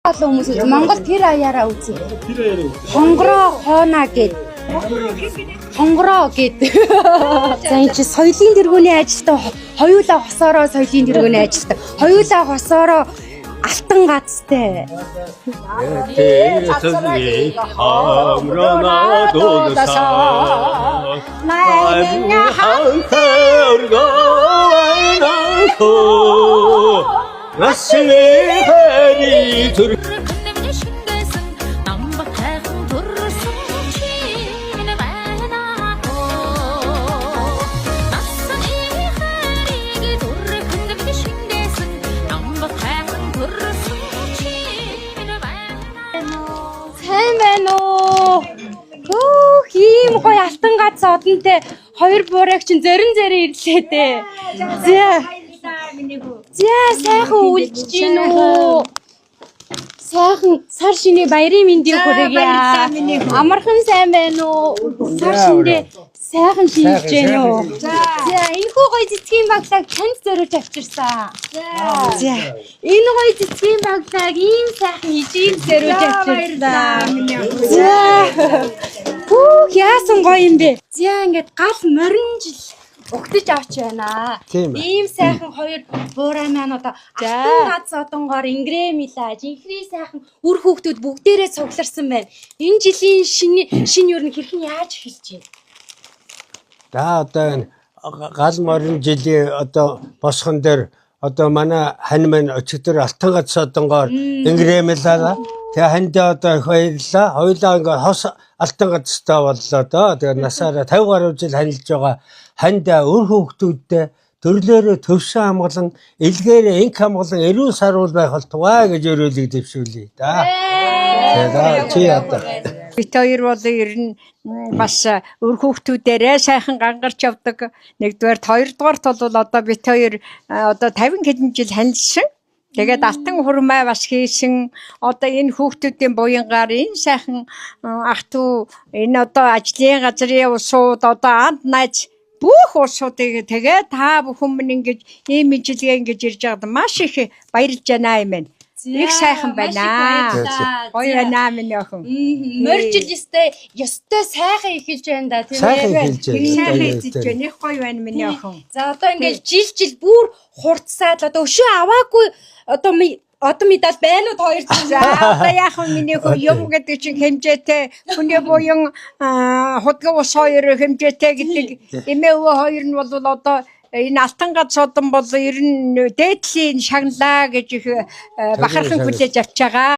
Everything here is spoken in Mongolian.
Олон хүмүүс үз. Монгол тэр аяараа үзье. Тэр аяараа үзье. Хонгороо хоона гэд. Хонгороо гэд. За, энэ чи соёлын тэргүүний ажилтан хоёулаа хосоороо соёлын тэргүүний ажилтан. Хоёулаа хосоороо алтан газтай. Хүнэмний шингээсэн намба хайхан төрсөн чинь байна хоо. Насны хэрэг дүр хүнэмний шингээсэн намба хайхан төрсөн чинь байна. Сайн байна уу? Хөөх, ийм гоё алтан гац одонтой хоёр буурайг чинь зорин зорин ирлээ дээ. За. За, сайхан үлжиж гин үү? Сайхан сар шиний баярын мэндийг хүргье. Амархан сайн байна уу? Сар шиндээ сайхан шинжиж гин үү? За, энэ хүү гоё цэцгийн баглааг танд зориулж авчирсан. За, энэ гоё цэцгийн баглааг ийм сайхан ижил зориулж авчирсан. За. Хүүх, яасан гоё юм бэ? За, ингээд гал морин жил угтаж авч байна. Тийм ээ. Ийм сайхан хоёр буурай маань одоо алтан гац одонгоор ингрээ милаа. Жинхний сайхан үр хүүхдүүд бүгдээрээ цугларсан байна. Энэ жилийн шинэ шинэ юу н хэрхэн яаж эхэлж байна? За, одоо энэ гал морин жилийн одоо босгон дээр одоо манай хань маань өчигдөр алтан гац одонгоор ингрэмэлээ. Тэгээ хандаа одоо их баярлалаа. Хоёулаа ингээ хос алтан гацтай боллоо доо. Тэгээ насаараа 50 гаруй жил ханилж байгаа хандаа өр хүүхдүүдтэй төрлөөрөө төвшин амгалан, элгээрээ инх амгалан, эрүүл саруул байх болтугай гэж өрөөлийг дэвшүүлье да. Тэгээ чи одоо Бит хоёр бол ер нь бас үр хүүхдүүдээрээ сайхан гангарч явдаг. Нэгдүгээр, хоёрдугаарт бол одоо бит хоёр одоо 50 хэдэн жил ханилсан. Тэгээд алтан хурмаа бас хийсэн. Одоо энэ хүүхдүүдийн буянгаар энэ сайхан ах トゥ энэ одоо ажлын газрын улсууд, одоо анд найз бүх улсуудыг, тэгээ та бүхэн минь ингэж ийм мэндчилгээ ингэж ирж байгаад маш их баярлж байна юм байна. Их сайхан байна. Гоё байна, миний охин. Морь жил ёстой сайхан эхэлж байна да, тийм Сайхан ээ. эхэлж байна. Их сайхан Одоо эзэж байна. Их гоё байна, миний охин. За, одоо ингээл жил жил бүр хурцсаад л одоо өшөө аваагүй одоо одоо медаль байна уу хоёр чинь? За, одоо яах вэ, миний хөө, юм гэдэг чинь хэмжээтэй, хүний буян худган ус хоёр хэмжээтэй гэдэг эмээ өвөө хоёр нь бол одоо энэ алтан гац содон бол ер нь дээдлийн шагналаа гэж их бахархан хүлээж авч байгаа.